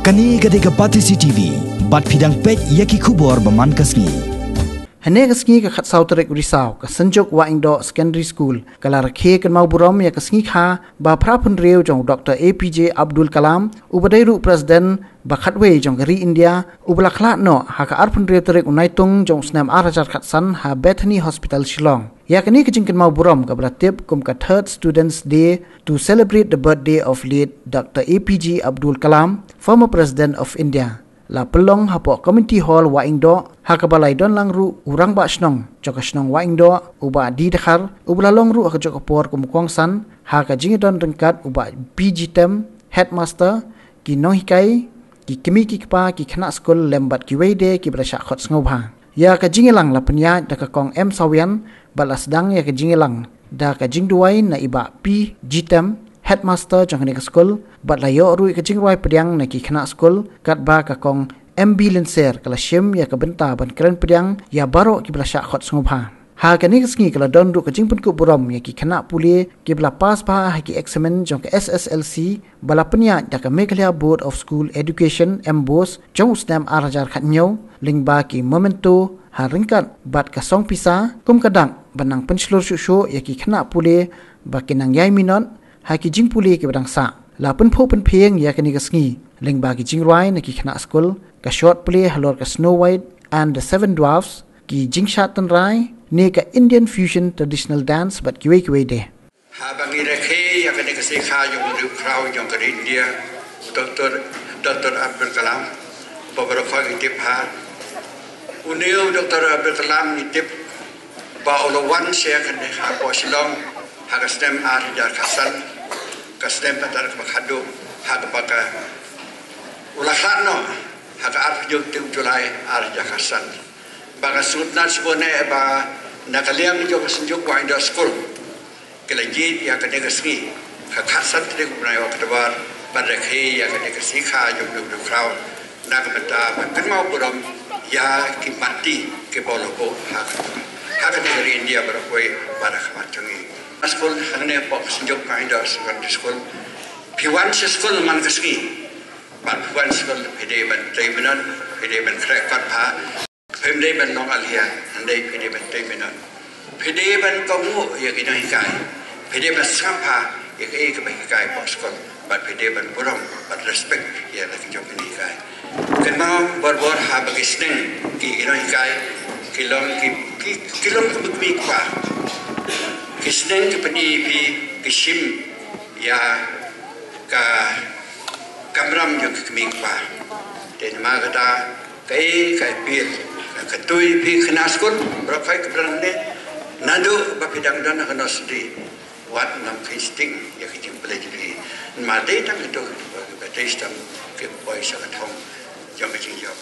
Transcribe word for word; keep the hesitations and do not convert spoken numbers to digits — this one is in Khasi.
Kane ka dei ka Batesi T V, bad phi dang peit ïa ki khubor ba man ka sngi. Hynne ka sngi ka khatsaw tarik u Risaw, ka Synjuk Wahingdoh Secondary School ka la rakhe kynmaw burom ïa ka sngi kha ba phra phew hynriew jong u Doctor A P J Abdul Kalam, uba dei ruh President ba khatwei jong ka ri India, uba la khlad noh ha ka arphew hynriew tarik u Naitung jong u snem ar hajar khatsan ha Bethany Hospital Shillong. Ïa kane ka jingkynmaw burom kaba la tip kum ka Third Students' Day to celebrate the birthday of late Doctor A P J Abdul Kalam, former President of India, la pynlong hapoh Community Hall Wahingdoh, ha kaba la ïadon lang ruh u Rangbah Shnong jong ka shnong Wahingdoh, u Bah D Dkhar, uba la long ruh ha kajuh ka por kum u kongsan ha ka jingïadon ryngkat u Bah P Jitem, Headmaster, ki nonghikai, ki kmie ki kpa, ki khynnah skul lem bad kiwei de kiba la shah khot sngewbha. Ïa ka jingïalang la pynïaid da ka Kong M Sawian, bad la sdang ïa ka jingïalang da ka jingduwai na i Bah P Jitem, Headmaster jong kane ka skul, bad la ïoh ruh ïa ka jingrwai pdiang na ki khynnah skul, katba ka Kong M B Lynser ka la shim ïa ka bynta ban kren pdiang ïa baroh kiba la shah khot sngewbha. Ha kane ka sngi ka la don ruh ka jingpynkup burom ïa ki khynnah pule kiba la pass bha ha ki eksamin jong ka S S L C, ba la pynïaid da ka Meghalaya Board of School Education, MBOSE, jong u snem ar hajar khathynñiew, lyngba ki memento ha ryngkat bad ka song pisa, kum ka dak ban nang pynshlur shuh shuh ïa ki khynnah pule ba kin nang ïai minot ha ki jingpule kiba dang sah. La pynphuh pynphieng ïa kane ka sngi lyngba ki jingrwai na ki khynnah skul, ka short play halor ka Snow White and the Seven Dwarfs, ki jingshad tynrai, ne ka Indian Fusion Traditional Dance bad kiwei kiwei de. Haba ngi rakhe ïa kane ka sngi kha jong u riewkhraw jong ka ri India, u Doctor, Doctor Abdul Kalam, ba baroh ngi tip ha. Une u Doctor Abdul Kalam ngi tip ba u la wan sha kane hapoh Shillong ha ka snem ar hajar khatsan, ka snem kata kaba khadduh, ha kaba ka u la khlad noh ha ka arphew hynñiew tarik July ar hajar khatsan. Ba ka sngewtynnat shibun eh ba na ka liang jong ka Synjuk Wahingdoh School ki la jied ïa kane ka sngi, ka khatsan tarik u bnai October, ban rakhe ïa kane ka sngi kha jong u riewkhraw, na ka bynta ban kynmaw burom ïa ki marti kiba la buh ha ka, ha kane ka ri India baroh kawei bad ha khmat jong ngi. Skul hangne hapoh Synjuk Wahingdoh Secondary School, phi wan sha skul man ka sngi, bad phi wan skul phi dei ban trei minot, phi dei ban khreh kot bha. Phim dei ban long alian, hynrei phi dei ban trei minot. Phi dei ban kohnguh ïa ki nonghikai. Phi dei ban sngap bha ïa kaei kaba hikai hapoh skul. Bad phi dei ban burom, ban respect ïa la ki jong ki nonghikai. Kynmaw borbor haba ki sneng ki nonghikai ki long ki, ki, ki long ki kmie kpa. Ki sneng ki pyni ïa phi, ki shim ïa ka kamram jong ki kmie kpa. Te namar kata, kaei ka appeal, ka kyntu ïa phi khynnah skul baroh phi ki briew ne, naduh ba phi dang don ha ka nursery, wat nym kheiñ sting ïa ka jingpule jong phi. Namar dei tang kito kiba, kiba dei stem kiba poi sha ka thong jong ka jingjop.